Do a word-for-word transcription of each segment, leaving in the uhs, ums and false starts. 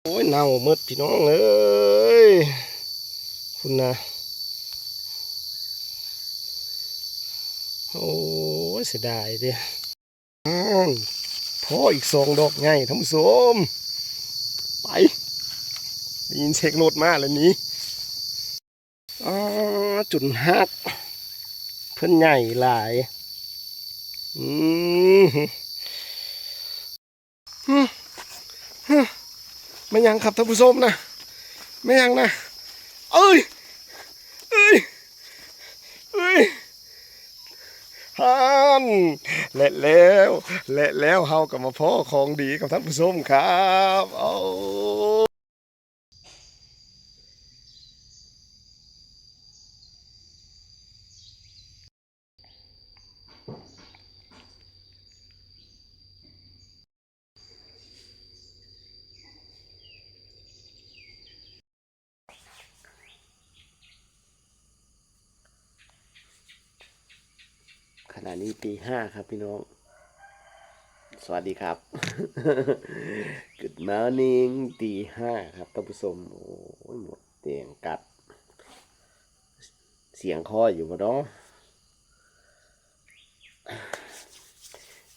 โอ้ย เน่าหมดพี่น้องเอ้ย คุณนะ โอ้ย เสียดายเด้อ อ้าน พออีกสองดอกใหญ่ท่านผู้ชม ไป ได้ยินเสียงรถมาแล้วนี้ อ้า จุดหัก เพิ่นใหญ่หลาย อืม หึ หึ ไม่ยังครับท่านผู้ชมนะ ไม่ยังนะ เอ้ย เอ้ย เอ้ย ฮัน และแล้ว และแล้วเฮาก็มาพ้อของดีกับท่านผู้ชมครับ เอา ขณะนี้ตีห้าครับพี่น้อง สวัสดีครับ Good morning ตีห้าครับท่านผู้ชม โอ้ย หมดแดงกัด เสียงคออยู่บ่เนาะ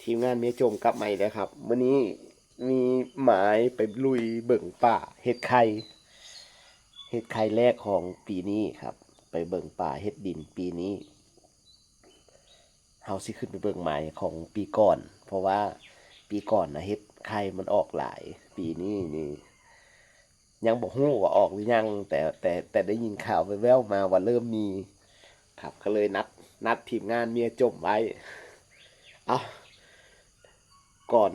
ทีมงานเมียโจมกลับมาอีกแล้วครับ มื้อนี้มีหมายไปลุยเบิ่งป่าเฮ็ดไข่ เฮ็ดไข่แรกของปีนี้ครับ ไปเบิ่งป่าเฮ็ดดินปีนี้ เฮาสิขึ้นไปเบิ่งหมายของปีก่อน เพราะว่าปีก่อนนะเฮ็ดไข่มันออกหลาย ปีนี้นี่ ยังบ่ฮู้ว่าออกหรือยัง แต่ แต่ แต่ได้ยินข่าวแว่วๆมาว่าเริ่มมี ครับ ก็เลยนัด นัดทีมงานเมียโจมไว้ เอา ก่อน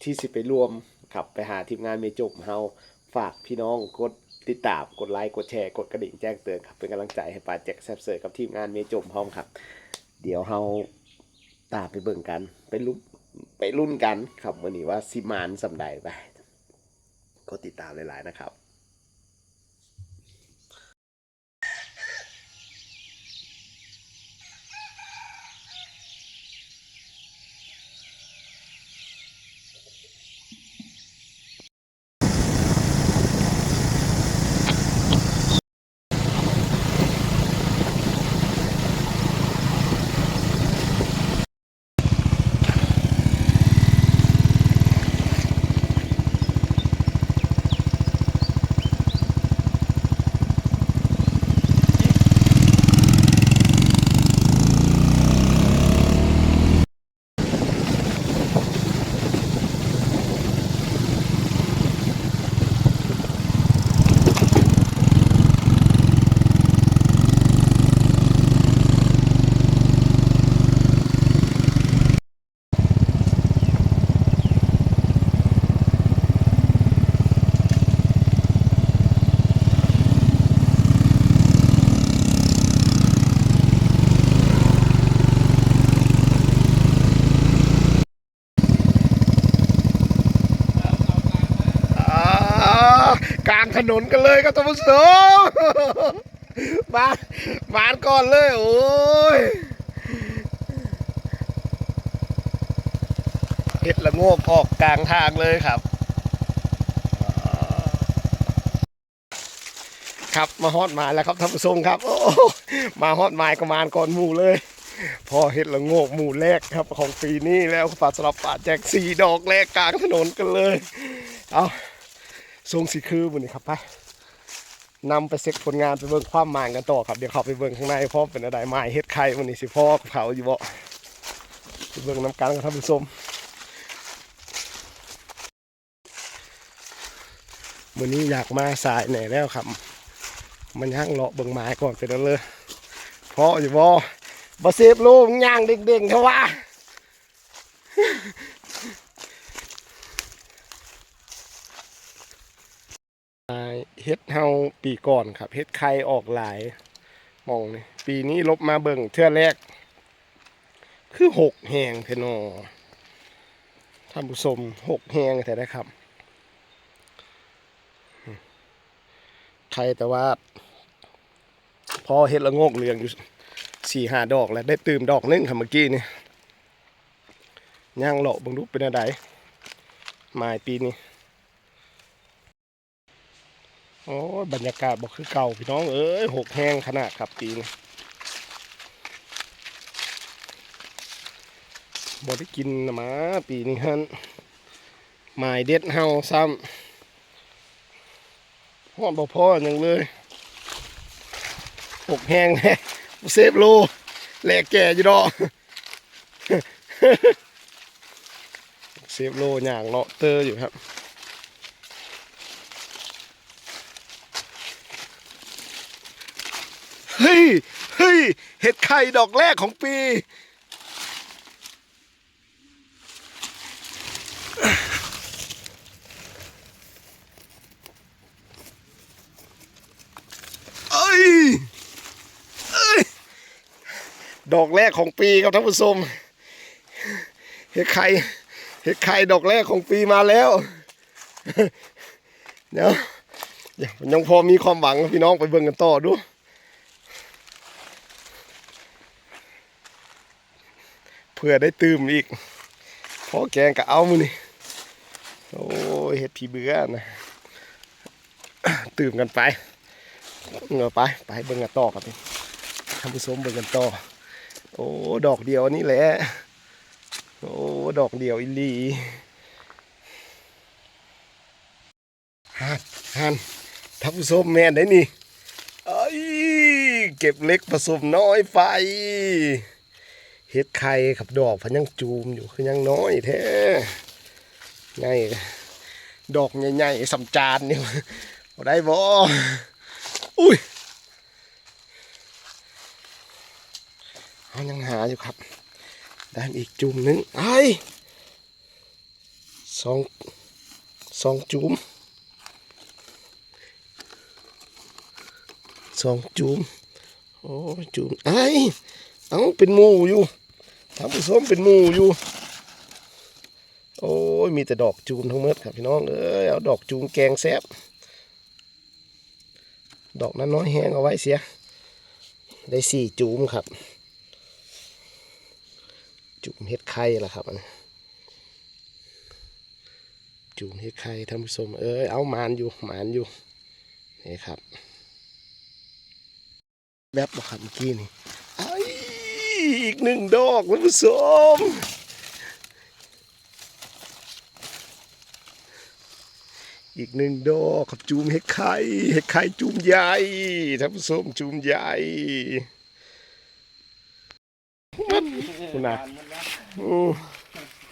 ที่สิไปรวมครับ ไปหาทีมงานเมียโจมเฮา ฝากพี่น้องกดติดตาม กดไลค์ กดแชร์ กดกระดิ่งแจ้งเตือนครับ เป็นกำลังใจให้ปาแจ็คแซบเซอร์กับทีมงานเมียโจมพร้อมครับ เดี๋ยวเฮาตามไปเบิ่งกัน ไปลุ้น ไปลุ้นกันครับ มื้อนี้ว่าสิหมานส่ำใด ไป กดติดตามหลายๆนะครับ อ่ากลางถนนกันเลยครับท่านผู้ชม มา มาก่อนเลย โอ้ย เห็ดละโงกออกกลางทางเลยครับ ครับ มาฮอดหมายแล้วครับท่านผู้ชมครับ โอ้โห มาฮอดหมายก็มานก่อนหมู่เลย พอเห็ดละโงกหมู่แรกครับ ของปีนี้แล้ว ปาสำหรับปาแจ็คสี่ดอกแรกกลางถนนกันเลย เอา ทรงสีคือมื้อนี้ครับ ไป นำไปเช็คผลงาน ไปเบิ่งความหมานกันต่อครับ เดี๋ยวเข้าไปเบิ่งข้างใน พอเป็นอะไร หมายเห็ดไข่มื้อนี้สิพ้อกับเขาอยู่บ่ ไปเบิ่งนำกันครับท่านผู้ชม มื้อนี้อยากมาสายแหน่แล้วครับ มันย่างเลาะเบิ่งหมายก่อนเป็นเอาเลย พ้ออยู่บ่ บ่เซฟโล มึงย่างเด้งๆ เถอะวะ เห็ดเฮาปีก่อนครับ เห็ดไข่ออกหลาย หม่องนี่ ปีนี้ลบมาเบิ่งเทื่อแรก คือหกแฮงแท้หนอ ท่านผู้ชม หกแฮงแท้นะครับ ไข่แต่ว่า พอเห็ดละโงกเหลืองอยู่สี่ห้าดอกแล้ว ได้ตื่มดอกหนึ่งครับเมื่อกี้นี่ ย่างเลาะเบิ่งดูเป็นอะไร หมายปีนี้ โอ้ย บรรยากาศบ่คือเก่าพี่น้องเอ้ย หกแฮงขนาดครับปีนี้ บ่ได้กินนะมาปีนี้ฮั่น หมายเด็ดเฮาซ้ำ ฮอดบ่พอหยังเลย หกแฮงแท้ เซฟโล แลแก่อยู่ดอก เซฟโลย่างเลาะเตออยู่ครับ เฮ้ย เฮ้ย เห็ดไข่ดอกแรกของปี เอ้ย เอ้ย ดอกแรกของปีครับท่านผู้ชม เห็ดไข่ เห็ดไข่ดอกแรกของปีมาแล้ว เดี๋ยว ยังพอมีความหวัง พี่น้องไปเบิ่งกันต่อดู เผื่อได้ตื่มอีก พอแกงก็เอามื้อนี้ โอ้ย เห็ดผีเบื่อนะ ตื่มกันไป เงาไป ไปเบิ่งกันต่อครับพี่ท่านผู้ชม เบิ่งกันต่อ โอ้ ดอกเดียวนี่แหละ โอ้ ดอกเดียวอีหลี หัน หัน ท่านผู้ชม แม่นได้นี่ เอ้ย เก็บเล็กผสมน้อยไป เห็ดไข่ครับ ดอกพันยังจูมอยู่ คือยังน้อยแท้ ไง ดอกใหญ่ๆ สำจานนี่ บ่ได้บ่ อุ้ย เฮายังหาอยู่ครับ ได้อีกจุ่มหนึ่ง ไอ้ สอง สองจุ่ม สองจุ่ม โอ้ย จุ่ม ไอ้ เอ้า เป็นหมู่อยู่ ท่านผู้ชม เป็นหมู่อยู่ โอ้ย มีแต่ดอกจุ่มทั้งหมดครับพี่น้องเอ้ย เอาดอกจุ่มแกงแซ่บ ดอกนั้นน้อยแฮงเอาไว้เสีย ได้สี่จุ่มครับ จุ่มเห็ดไข่ล่ะครับ อันนี้ จุ่มเห็ดไข่ท่านผู้ชม เอ้ย เอาหมานอยู่ หมานอยู่ นี่ครับ แวบบ่ครับเมื่อกี้นี่ ไอ้ อีกหนึ่งดอกท่านผู้ชม อีกหนึ่งดอกครับ จุ่มเห็ดไข่ เห็ดไข่จุ่มใหญ่ ท่านผู้ชม จุ่มใหญ่ คุณนะ อืม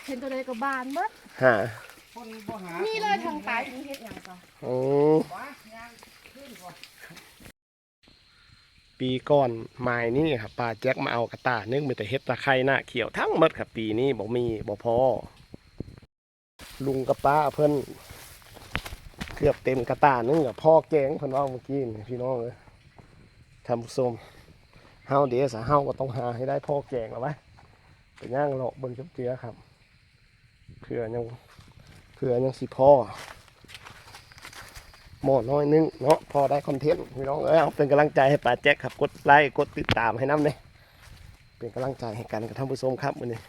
เห็นตัวใดก็บานเบิด ฮะ คนบ่หา มีเลยทางใต้มีเห็ดหยังก็ โอ้ ปีก่อนหมายนี้ครับ ป้าแจ็คมาเอากระต่ายหนึ่ง มีแต่เห็ดตะไคร่หน้าเขียวทั้งหมดครับ ปีนี้บ่มี บ่พอ ลุงกับป้าเพิ่น เกือบเต็มกระต่ายหนึ่งกับพ่อแกงเพิ่นว่าเมื่อกี้นี่พี่น้องเอ้ย ท่านผู้ชม เฮาเด้สะ เฮาก็ต้องหาให้ได้พ่อแกงแล้ววะ ไปย่างเลาะเบิ่งจักเจือครับ เผื่อยัง เผื่อยังสิพอ หม้อน้อยนึงเนาะ พอได้คอนเทนต์พี่น้องเอ้ย เอาเป็นกำลังใจให้ป้าแจ็คครับ กดไลค์ กดติดตามให้นำเด้ เป็นกำลังใจให้กันกับท่านผู้ชมครับมื้อนี้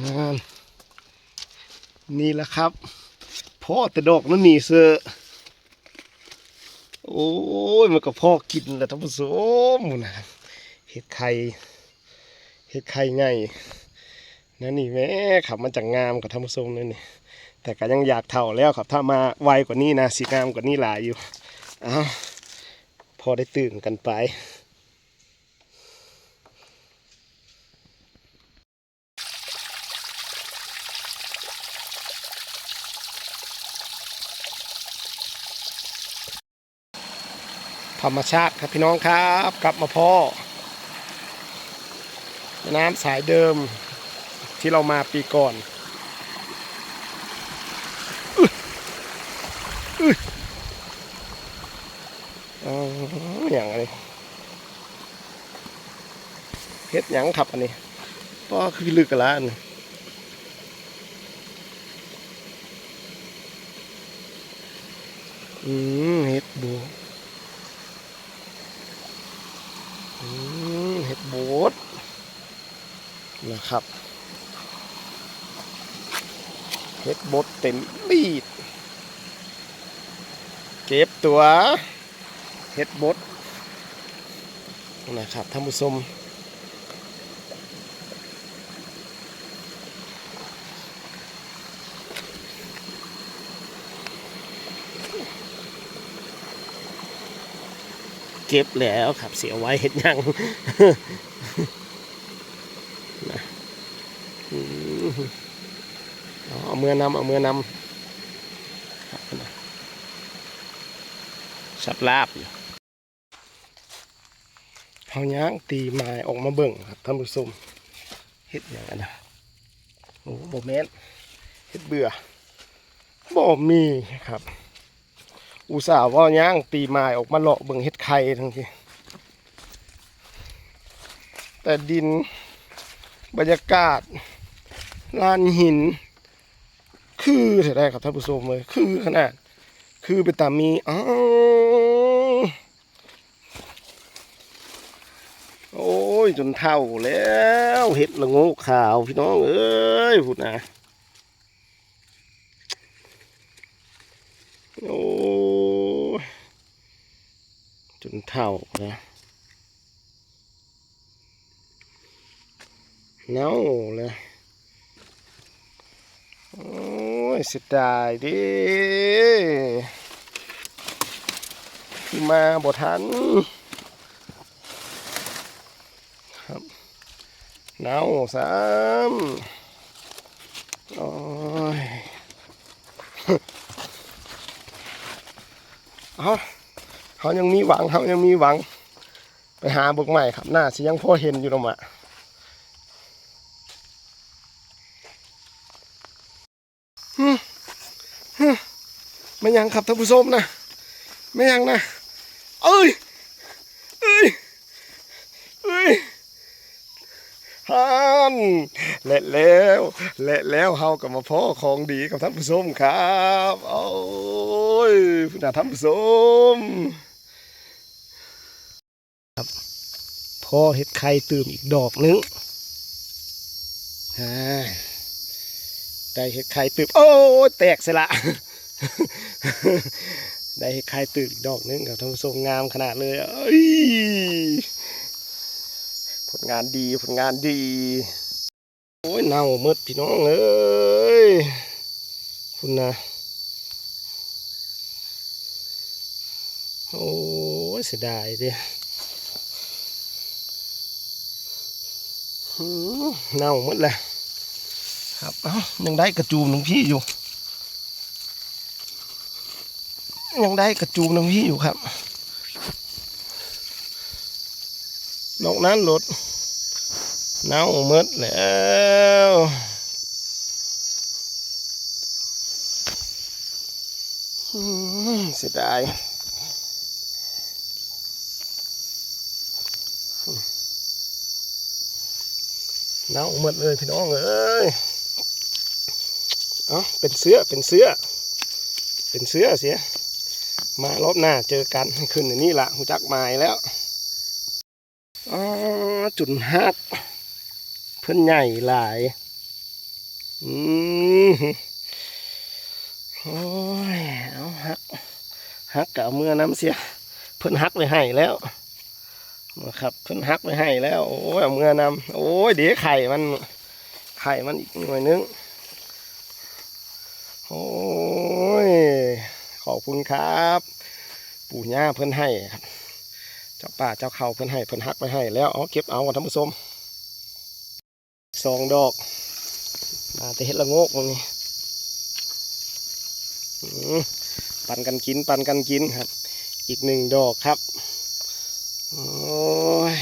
งาน นี่แหละครับ พ่อแต่ดอกนั่นนี่เสือ โอ้ย มันก็พ่อกินแหละท่านผู้ชมนะ เห็ดไข่ เห็ดไข่ใหญ่ นั่นนี่แม่ครับ มันจะงามกับท่านผู้ชมนั่นนี่ แต่ก็ยังอยากเฒ่าแล้วครับ ถ้ามาไวกว่านี้นะ สิงามกว่านี้หลายอยู่ อ้าว พอได้ตื่นกันไป ธรรมชาติครับพี่น้องครับ กลับมาพ้อแม่น้ำสายเดิมที่เรามาปีก่อน อึ๊ย อึ๊ย อ๋อ หยังอันนี้ เห็ดหยังครับอันนี้ ป้อ คือพิลึกกะลาอันนี้ อืม เห็ดบด อืม เห็ดบดนะครับ เห็ดบดเต็มบีด เก็บตั๋ว เห็ดบดนะครับท่านผู้ชม เก็บแล้วครับ สิเอาไว้เฮ็ดหยัง นะ อืม อ๋อ เอาเมือนำ เอาเมือนำ ครับ สับลาบอยู่ เฮาย่างตีหมายออกมาเบิ่งครับท่านผู้ชม เห็ดหยังอันนะ โอ้ บ่แม่น เห็ดเบื่อ บ่มีครับ อุตส่าห์ว่าย่างตีหมายออกมาเลาะเบิ่งเห็ดไข่ทั้งที แต่ดิน บรรยากาศ ลานหิน คือแท้ๆครับท่านผู้ชมเอ้ย คือขนาด คือเป็นตามี อ้าว โอ้ย จนเฒ่าแล้ว เห็ดละโงกขาวพี่น้องเอ้ย พุ้นนะ โอ้ย จนเฒ่าแล้ว เน่าแล้ว โอ้ย เสียดายเด้ คือมาบ่ทัน ครับ เน่าซ้ำ โอ้ย เอ้า เฮายังมีหวัง เฮายังมีหวัง ไปหาเบิ่งใหม่ครับ น่าสิยังพอเห็นอยู่ดอกมะ หึ หึ แม่นหยังครับท่านผู้ชมนะ แม่นหยังนะ เอ้ย เอ้ย เอ้ย ฮั่น และแล้ว และแล้วเฮาก็มาพ้อของดีกับท่านผู้ชมครับ โอ้ย พุ้นนะท่านผู้ชม ครับ พ้อเห็ดไข่ตื่มอีกดอกหนึ่ง อ่า ได้เห็ดไข่ตื่ม โอ้ย แตกเสียละ ได้เห็ดไข่ตื่มอีกดอกหนึ่งครับท่านผู้ชม งามขนาดเลย เอ้ย ผลงานดี ผลงานดี โอ้ย เน่าหมดพี่น้องเอ้ย พุ้นนะ โอ้ย เสียดายเด้ อืม เน่าหมดแล้ว ครับ เอ้า ยังได้กระจูมหนึ่งพี่อยู่ ยังได้กระจูมหนึ่งพี่อยู่ครับ นอกนั้นหมด เน่าหมดแล้ว อืม เสียดาย เน่าหมดเลยพี่น้องเอ้ย เอ้า เป็นเสื้อ เป็นเสื้อ เป็นเสื้อเสีย มารอบหน้าเจอกัน ให้ขึ้นอันนี้ละ ฮู้จักหมายแล้ว อ๋อ จุนฮัก เพิ่นใหญ่หลาย อืม โอ้ย เอาฮัก ฮักก็เอาเมือนำเสีย เพิ่นฮักไว้ให้แล้ว นะครับ เพิ่นฮักไว้ให้แล้ว โอ้ย เอาเมือนำ โอ้ย เดี๋ยวไข่มัน ไข่มันอีกหน่วยนึง โอ้ย ขอบคุณครับ ปู่ย่าเพิ่นให้ครับ เจ้าป่าเจ้าเขาเพิ่นให้ เพิ่นฮักไว้ให้แล้ว เอาเก็บเอาท่านผู้ชม สองดอก มาแต่เห็ดละโงกมื้อนี้ อืม ปันกันกิน ปันกันกินครับ อีกหนึ่งดอกครับ โอ้ย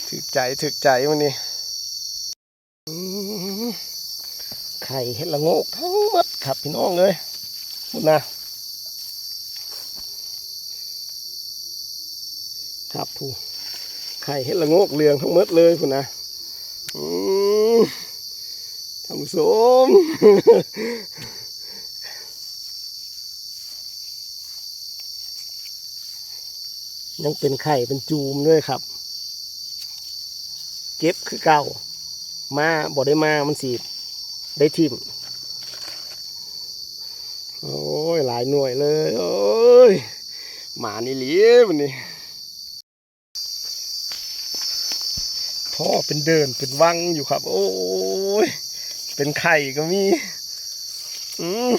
ถืกใจ ถืกใจมื้อนี้ อืม ไข่เห็ดละโงกทั้งหมดครับพี่น้องเอ้ย พุ้นนะ ครับผู้ ไข่เห็ดละโงกเหลืองทั้งหมดเลยพุ้นนะ อืม ท่านผู้ชม ยังเป็นไข่เป็นจูมเลยครับ เก็บคือเก่า มาบ่ได้มามันสิได้ถิ่ม โอ้ย หลายหน่วยเลย โอ้ย หมานอีหลีวันนี้ พ่อเป็นเดินเป็นวังอยู่ครับ โอ้ย เป็นไข่ก็มี อืม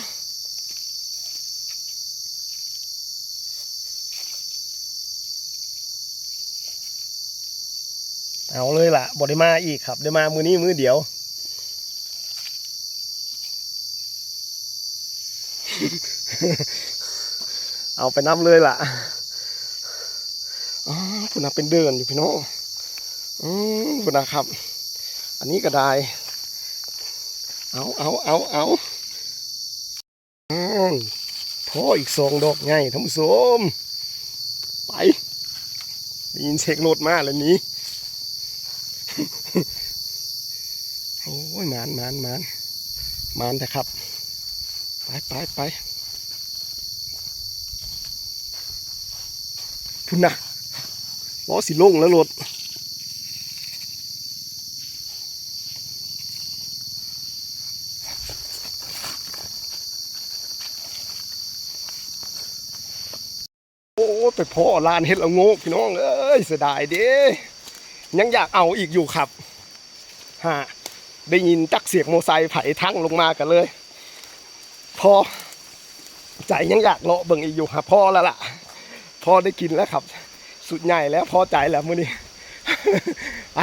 เอาเลยล่ะ บ่ได้มาอีกครับ ได้มามื้อนี้มื้อเดียว เอาไปนำเลยล่ะ อ๋อ พุ้นนะเป็นเดินอยู่พี่น้อง อืม พุ้นนะครับ อันนี้ก็ได้ เอา เอา เอา เอา อ่า พ่ออีกสองดอกใหญ่ท่านผู้ชม ไป ได้ยินเสียงรถมาแล้วหนี โอ้ย หมาน หมาน หมาน หมานแท้ครับ ไป ไป ไป พุ้นนะ ล้อสิลงแล้วรถ โอ้ ไปพ้อลานเห็ดละโงกพี่น้องเอ้ย เสียดายเด้ ยังอยากเอาอีกอยู่ครับ ฮะ ได้ยินจักเสียงมอไซค์ไผทั้งลงมากันเลย พอใจยังอยากเลาะเบิ่งอีกอยู่ ฮะ พอแล้วล่ะ พอได้กินแล้วครับ สุดใหญ่แล้ว พอใจแล้วมื้อนี้ ไป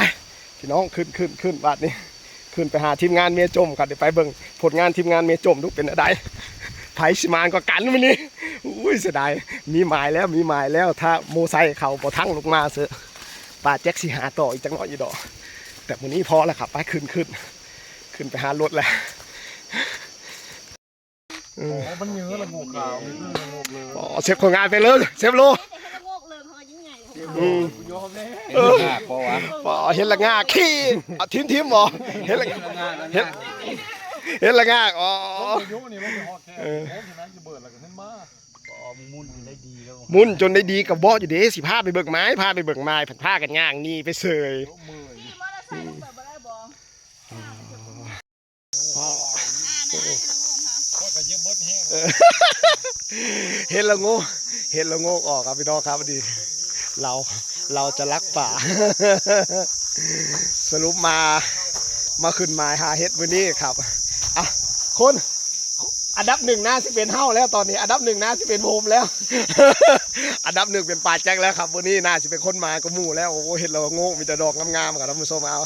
พี่น้อง ขึ้น ขึ้น ขึ้น บัดนี้ ขึ้นไปหาทีมงานเมยจมครับ เดี๋ยวไปเบิ่งผลงานทีมงานเมยจมดูเป็นอะไร ไผสิหมานกว่ากันมื้อนี้ อุ้ย เสียดาย มีหมายแล้ว มีหมายแล้ว ถ้ามอไซค์เขาบ่ทั้งลงมาเซอะ ป้าแจ็คสิหาต่ออีกจักหน่อยอยู่ดอก แต่มื้อนี้พอแล้วครับ ไป ขึ้น ขึ้น ขึ้นไปหารถแล้ว อืม อ๋อ มันเยอะละโงกขาว นี่คือละโงกเลย อ๋อ เซฟคนงานไปเลย เซฟโล เห็ดละโงกเลยเขาก็ยิ่งใหญ่กว่า อืม ยอมแน่ เออ เห็ดละโงกปะวะ อ๋อ เห็ดละงากขี้ เอาทิมๆ บ่ เห็ดละ เห็ดละงาก เห็ด เห็ดละงาก อ๋อ อายุนี่มันเป็นฮอตแค่ เออ โอ้ย เห็นไหม จะเบิดแล้วก็ขึ้นมา อ๋อ มุ่นจนได้ดีแล้ว มุ่นจนได้ดีกับบ่อยู่เด้ สิพาไปเบิ่งไม้ พาไปเบิ่งไม้ พากันย่างหนีไปเสย เดี๋ยวเมื่อย ขี่มอเตอร์ไซค์ลงไปบ่ได้บ่ อ๋อ ข้อยก็เย็บเบิดแห้ง เออ เห็ดละโงก เห็ดละโงกออกครับพี่น้องครับ พอดี เรา เราจะลักป่า สรุปมา มาขึ้นหมายหาเห็ดมื้อนี้ครับ อ่ะ คน อันดับหนึ่งน่าสิเป็นเฮาแล้วตอนนี้ อันดับหนึ่งน่าสิเป็นผมแล้ว อันดับหนึ่งเป็นป้าแจ็คแล้วครับ มื้อนี้น่าสิเป็นคนหมานกว่าหมู่แล้ว โอ้โห เห็ดละโงก มีแต่ดอกงามๆ ครับท่านผู้ชม เอา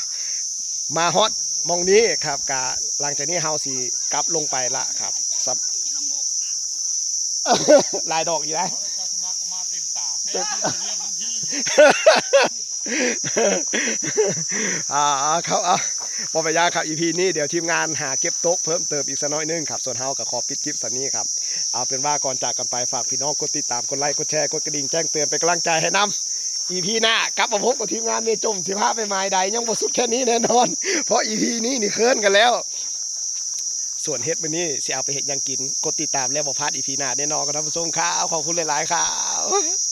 มาฮอดหม่องนี้ครับ กะหลังจากนี้เฮาสิกลับลงไปละครับ สับ หลายดอกอยู่นะ อ่า ครับ อ่ะ บ่เป็นหยังครับ อีพีนี้เดี๋ยวทีมงานหาเก็บตกเพิ่มเติมอีกสักหน่อยหนึ่งครับ ส่วนเฮาก็ขอปิดคลิปส่ำนี้ครับ เอาเป็นว่าก่อนจากกันไปฝากพี่น้องกดติดตาม กดไลค์ กดแชร์ กดกระดิ่งแจ้งเตือนเป็นกำลังใจให้นำ อีพีหน้ากลับมาพบกับทีมงานเมยจม สิพาไปหมายใดยังบ่สุดแค่นี้แน่นอน เพราะอีพีนี้นี่เคิ่นกันแล้ว ส่วนเห็ดมื้อนี้สิเอาไปเฮ็ดหยังกิน กดติดตามแล้วบ่พลาดอีพีหน้าแน่นอนครับท่านผู้ชมครับ ขอบคุณหลายๆ ครับ